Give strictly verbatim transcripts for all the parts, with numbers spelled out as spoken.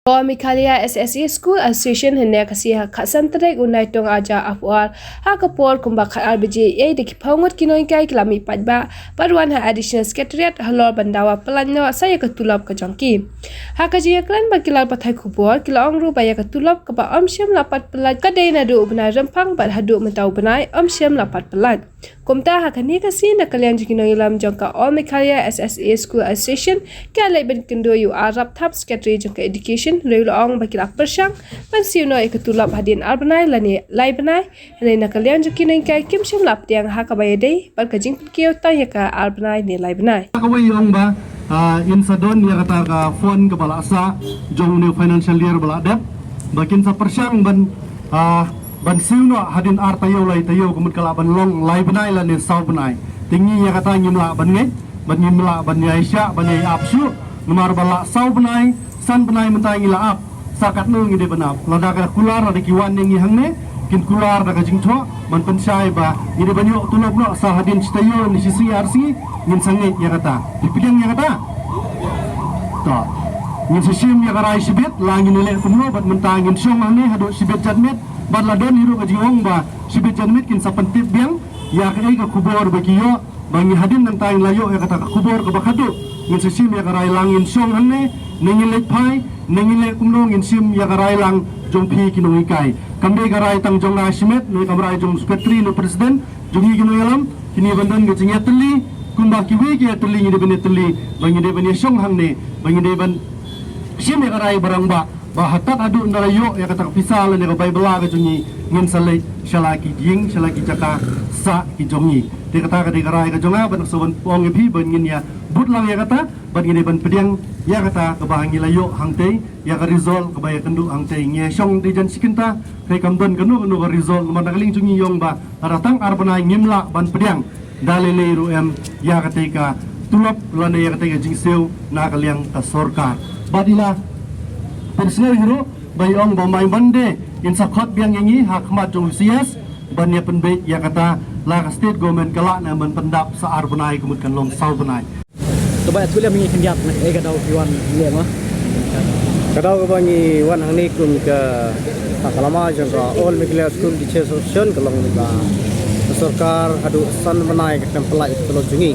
All Meghalaya S S A School Association hynne ka sngi ha ka khatsan tarik u Naitung ar hajar arphew ar ha ka por kumba khatar baje ei da ki phew ngut ki nonghikai ki la mih paidbah bad wan ha Additional Secretariat halor ban dawa pyllait noh sa ïa ka tulop ka jong ki. Ha ka jingïakren bad ki lad pathai khubor ki la ong ruh ba ïa ka tulop kaba ym shym la pat pyllait ka dei naduh u bnai Rymphang bad haduh mynta u bnai ym shym la pat pyllait. Kumta ha kane ka sngi na ka liang jong ki nongïalam jong ka All Meghalaya S S A School Association ki la leit ban kynduh ïa u Arap Thap, Secretary jong ka Education, hynrei u la ong ba ki la pyrshang ban siew noh ïa ka tulop hadien ar bnai lane lai bnai, hynrei na ka liang jong ki nonghikai kim shym la pdiang ha kaba ïadei bad ka jingpynkiew tang ïa ka ar bnai ne lai bnai. Kawei ong ba, ah, in sa don ïa kata ka fund kaba la sah jong u new financial year ba la dep, ba kin sa pyrshang ban, ah, ban siew noh hadien ar taïew lai taïew, ka mut ka lah ban long lai bnai lane saw bnai. Te ngi ïa kata ngim lah ban ngeit, ban ngim lah ban ïai shah, ban ïai ap shuh, namar ba lah saw bnai, san bnai mynta ngi la ap. Sa katno ngi dei ban ap? Lada ka kular, lada ki wan ïa ngi hangne, kin kular da ka jingthoh ban pynshai ba ngi dei ban ïoh tulop noh sa hadien shi taïew ne shi sngi ar sngi, ngin sa ngeit ïa kata. Phi pdiang ïa kata? To. Ngin sa shim ïa ka rai shibit, la ngin leh kumno, bad mynta ngin shong hangne haduh shibit janmiet, bad la don hi ruh ka jingong ba shibit janmiet kin sa pyntip biang ïa kaei ka khubor ba ki ïoh, ba ngi hadien nangta ngin la ïoh ïa kata ka khubor kaba khadduh, ngin sa shim ïa ka rai lang, ngin shong hangne, ne ngin leit phai, ne ngin leh kumno, ngin shim ïa ka rai lang jong phi ki nonghikai. Kam dei ka rai tang jong nga shimet, ne kam rai jong secretary ne president jong ngi ki nongïalam. Kine ban don ka jingïatylli kumba kiwei ki ïatylli, ngi dei ban ïatylli ba ngi dei ban ïashong hangne, ba ngi dei ban shim ïa ka rai barangbah, ba haduh haduh ngi la ïoh ïa kata ka pisa lane ka bai bylla ka jong ngi, ngin sa leit sha la ki ïing, sha la ki jaka sah ki jong ngi. Te kata ka dei ka rai ka jong nga, bad nga sa wan ong ïa phi ba ngin ïa bud lang ïa kata, bad ngin ïa ban pdiang ïa kata kaba ngi la ïoh hangtei, ïa ka result kaba ïakynduh hangtei. Ngi ïa shong te jan shi kynta, te kam don kano kano ka result, namar na ka liang jong ngi ong ba lada tang ar bnai ngim lah ban pdiang, da lei lei ruh em ïa katei ka tulop lane ïa katei ka jingsiew na ka liang ka sorkar. Bad i la pynsngew hi ruh ba i ong ba mai Monday in sa khot biang ïa ngi ha khmat jong u C S ban ïa pynbeit ïa kata, la ka state government ka lah ne ban pyndap sa ar bnai, ka mut kan long saw bnai. To ba tu lem ngi khyndiat na, eh, ka daw ki wan lem, ah. Ka daw kaba ngi wan hangne kum ka, ka lama jong ka All Meghalaya School Teachers Association ka long ba ka sorkar haduh san bnai ka khlem pyllait ïa ka tulop jong ngi.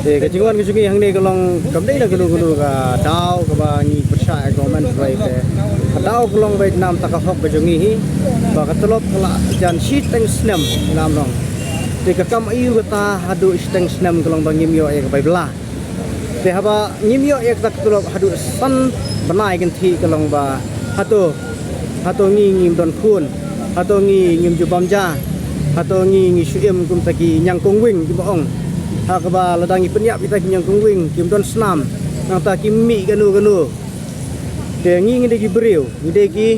Te ka jingwan ka jong ngi hangne ka long kam dei na kano kano ka daw kaba ngi pyrshah ïa ka government, hynrei te ka daw ka long ba namar ka hok ka jong ngi hi, ba ka tulop ka la jan shiteng snem, ngi lam long. Te ka kam aïu kata haduh shiteng snem ka long ba ngim ïoh ïa ka bai bylla. Te haba ngim ïoh ïa kata ka tulop haduh san bnai kynthih, ka long ba hato, hato ngi ngim don khun, hato ngi ngim ju bam ja, hato ngi ngi shu im kum ta ki ñiangkong wing kiba ong. Ha kaba lada ngi pynïap ïa kita ki ñiangkong wing kim don snam, nangta kim mih kano kano. Te ngi ngi dei ki briew, ngi dei ki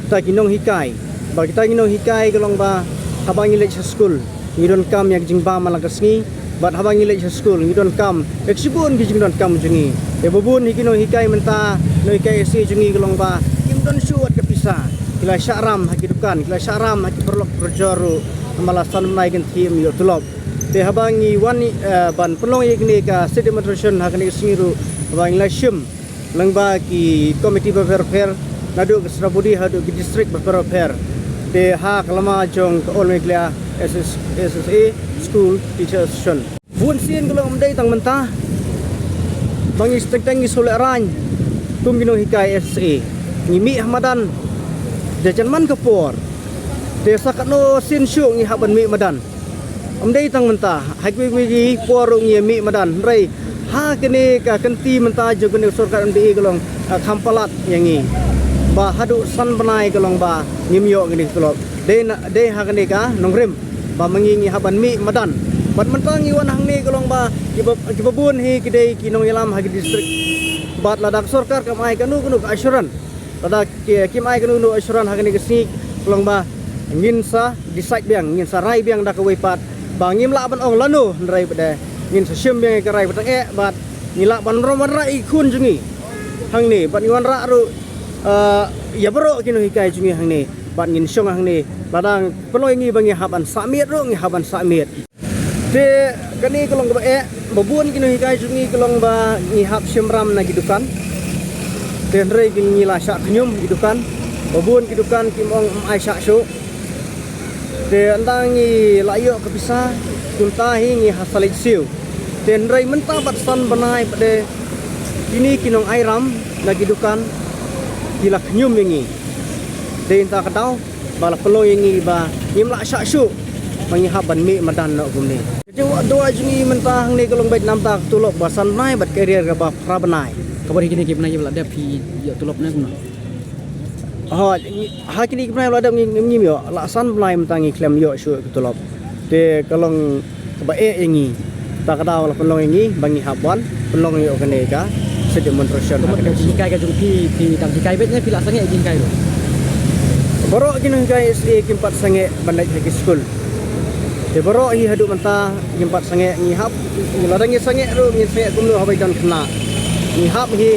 ta ki nonghikai. Ba kita ki nonghikai ka long ba haba ngi leit sha skul ngi donkam ïa ka jingbam man la ka sngi, bad haba ngi leit sha skul ngi donkam ïa ka shibun ki jingdonkam jong ngi. Ïa ba bun hi ki nonghikai mynta, nonghikai S A jong ngi ka long ba kim don shuh wat ka pisa. Ki la shah ram ha ki dukan, ki la shah ram ha ki paralok parajor ruh, namar la san bnai kynthih ym ïoh tulop. Te haba ngi wan, eh, ban pynlong ïa kane ka state demonstration ha kane ka sngi ruh, haba ngi la shim lyngba ki komiti bapher bapher, naduh ka Srabudi haduh ki district bapher bapher. Te ha ka lama jong ka All Meghalaya S S, S S A School Teachers Association. Bun sien ka long ym dei tang mynta ba ngi teng teng ngi shu lehraiñ kum ki nonghikai S S A. Ngi mih ha madan da jan man ka por. Te sa katno sien shuh ngi hap ban mih madan. Ym dei tang mynta, ha kiwei kiwei ki por ruh ngi ïa mih madan, hynrei ha kane ka kynti mynta jong kane ka sorkar N P A ka long, ah, kham palat ïa ngi. Ba haduh san bnai ka long ba ngim ïoh kane ka tulop. Dei na, dei ha kane ka nongrim ba ma ngi ngi hap ban mih madan. Bad mynta ngi wan hangne ka long ba kiba, kiba bun hi ki dei ki nongïalam ha ki district. Bad lada ka sorkar kam ai kano kano ka assurance, lada ki, kim ai kano kano assurance ha kane ka sngi, ka long ba ngin sa decide biang, ngin sa rai biang da kawei pat ba ngim lah ban ong lano, hynrei ba dei ngin sa shim biang ïa ka rai ba tang eh, bad ngi lah ban rom wanrah ïa ki khun jong ngi hangne, bad ngi wanrah ruh, eh, ïa baroh ki nonghikai jong ngi hangne, bad ngin shong hangne. Lada pynlong ïa ngi ba ngi hap ban sah miet ruh ngi hap ban sah miet. Te kane ka long kaba eh, ba bun ki nonghikai jong ngi ka long ba ngi hap shim ram na ki dukan. Te Hynrei ki ngi la shah khñium ki dukan. Ba bun ki dukan kim ong ym ai shah shuh. Te ynda ngi la ïoh ka pisa, kumta hi ngi ha sa leit siew. Te hynrei mynta bad san bnai pat de kine ki nong ai ram na ki dukan ki la khñium ïa ngi. Te ynda ka daw ba la pynlong ïa ngi ba ngim lah shah shuh ba ngi hap ban mih madan noh kumne. Ka jingduwai jong ngi mynta hangne ka long beit namar ka tulop ba san bnai bad ka arrear kaba phra bnai. Ka bor hi kine ki bnai ba la dep phi ïoh tulop ne kumno? Ha, ngi- ha kine ki bnai ba la dep ngi ngim ïoh, la san bnai mynta ngi khlem ïoh shuh ka tulop. Te ka long kaba eh ïa ngi. Ta ka daw la pynlong ïa ngi ba ngi hap ban pynlong ïa kane ka state demonstration. Ka mut ka jinghikai ka jong phi, phi dang hikai beit ne phi la sangeh jinghikai ruh? Baroh ki nonghikai S D A kim pat sangeh ban leit ha ki skul. Te baroh hi haduh mynta kim pat sangeh, ngi hap, ngi la dang ngi sangeh ruh ngi sangeh kumno haba don khynnah. Ngi hap hi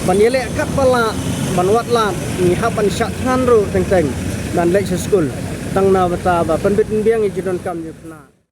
ban ïaleh katba lah ban wad lad, ngi hap ban shah thngan ruh teng teng ban leit sha skul. Tang na bynta ba pynbit pynbiang ïa ki jingdonkam jong khynnah.